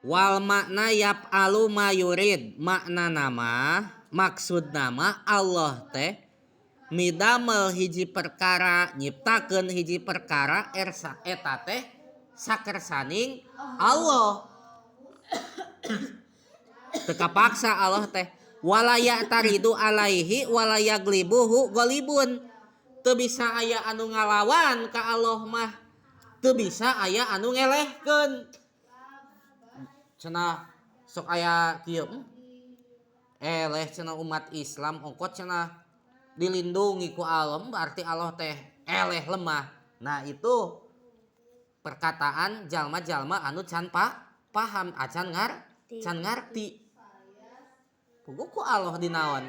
Wal makna yaf'alu ma yurid, makna nama, maksud nama Allah teh midamel hiji perkara, nyiptakeun hiji perkara ersa eta teh sakersaning Allah. Teu kapaksa Allah teh, wala ya'taridu alaihi wala yaglibuhu ghalibun. Teu bisa aya anu ngalawan ka Allah mah, teu bisa aya anu ngelehkeun. Cenah sok aya kieu, eleh cenah umat Islam ongkot cenah dilindungi ku Allah, berarti Allah teh eleh lemah. Nah, itu perkataan jalma-jalma anu can paham, acan can ngarti. Puguh ku Allah dinaon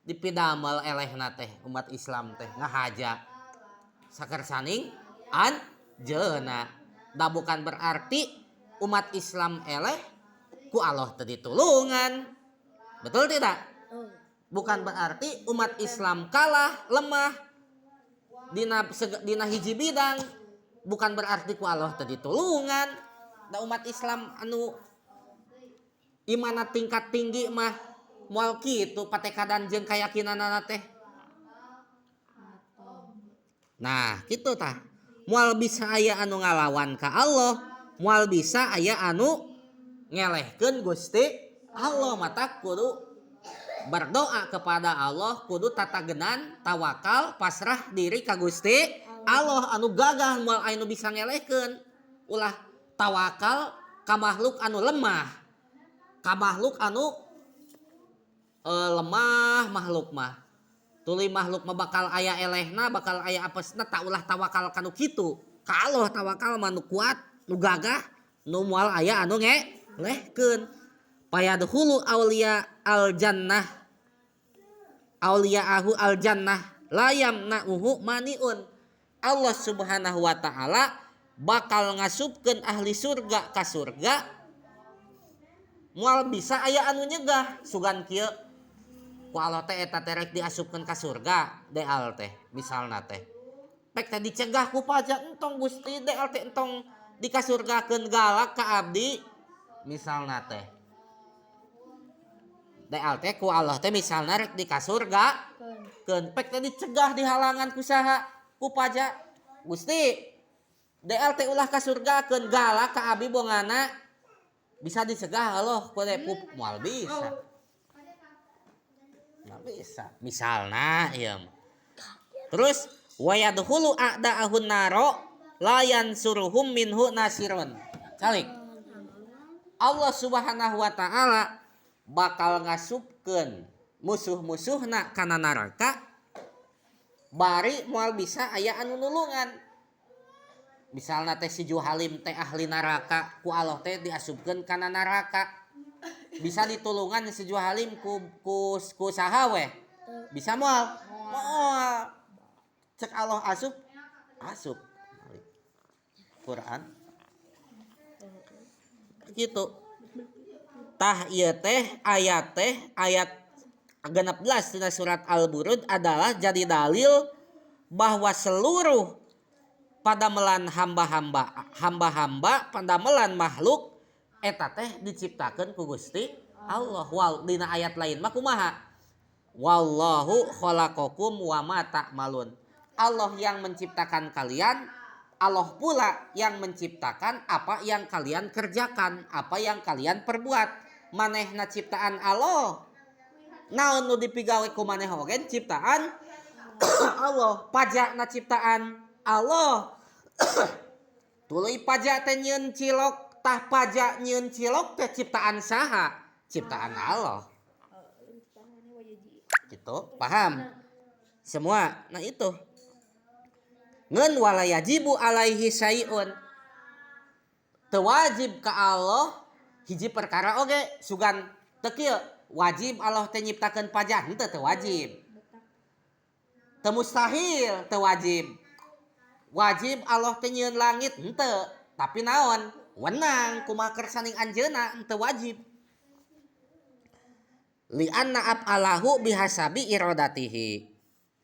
dipidamel elehna teh umat Islam teh ngahaja sakersaning anjeunna. Da bukan berarti umat Islam eleh ku Allah teu ditulungan. Betul tidak? Bukan berarti umat Islam kalah, lemah dina hiji bidang, bukan berarti ku Allah teu ditulungan. Da umat Islam anu imana tingkat tinggi mah moal kitu patekadan jeung kayakinanana teh. Nah, kitu tah. Moal bisa aya anu ngalawan ka Allah, moal bisa aya anu ngelehkeun Gusti Allah. Mata kudu berdoa kepada Allah, kudu tatagenan, tawakal, pasrah diri ka Gusti Allah anu gagah, moal aya nu bisa ngelehkeun. Ulah tawakal ka makhluk anu lemah, ka makhluk anu lemah. Makhluk mah tuluy makhluk mah bakal aya elehna, bakal aya apesna. Tak ulah tawakal kanu kitu. Ka Allah tawakal mah, nu kuat, nu gagah, nu moal aya anu ngelehkeun. Fayadkhulu auliya al jannah, auliyaahu al jannah la yamna'uhu maniun. Allah Subhanahu wa taala bakal ngasupkeun ahli surga ka surga, moal bisa aya anu nyegah. Sugan kieu, ku Allah teh eta teh rek diasupkeun ka surga deal teh misalna teh, pek teh dicegah ku pajak, "Entong Gusti, deal teh entong dikasurgakeun, galak ka abdi," misalna teh. Deal teh ku Allah teh misalna rek dikasurgakeun, pek teh dicegah, dihalangan ku saha? Ku pajak. "Gusti, deal teh ulah kasurgakeun, galak ka abi bongana." Bisa dicegah Allah ku moal bisa. Moal bisa. Misalna ieu mah. Terus wayadkhulu a'da'ahun naro la yansuruhum minhu nasirun. Calik. Allah Subhanahu wa taala bakal ngasupkeun musuh-musuhna kana neraka bari moal bisa aya anu nulungan. Misalna teh si Juhalim teh ahli neraka, ku Allah teh diasupkeun kana neraka. Bisa ditulungan si Juhalim ku saha weh? Bisa moal? Moal. Cek Allah asup, asup. Quran. Gitu. Tah, ieu teh ayat 16 tina surat Al-Buruj adalah jadi dalil bahwa seluruh padamelan hamba-hamba, padamelan makhluk eta teh diciptakeun ku Gusti Allah. Wal dina ayat lain mah kumaha? Wallahu khalaqakum wa ma ta'malun. Allah yang menciptakan kalian, Allah pula yang menciptakan apa yang kalian kerjakan, apa yang kalian perbuat. Manehna ciptaan Allah. Naon nu dipigawe ku maneh oge ciptaan Allah. Pajakna ciptaan Allah. Tuluy pajak teh nyieun cilok, tah pajak nyieun cilok teh ciptaan saha? Ciptaan Allah. Gitu, paham? Semua. Nah, itu. Ngeun wala yajibu alaihi syai'un. Teu wajib ka Allah hiji perkara oge. Sugan teu kieu, wajib Allah teh nyiptakeun pajak henteu, teu wajib. Teu mustahil, teu wajib. Wajib Allah teh nyieun langit henteu, tapi naon? Wenang kumaha kersaning anjeunna, henteu wajib. Li anna af'alahu bihasabi iradatihi.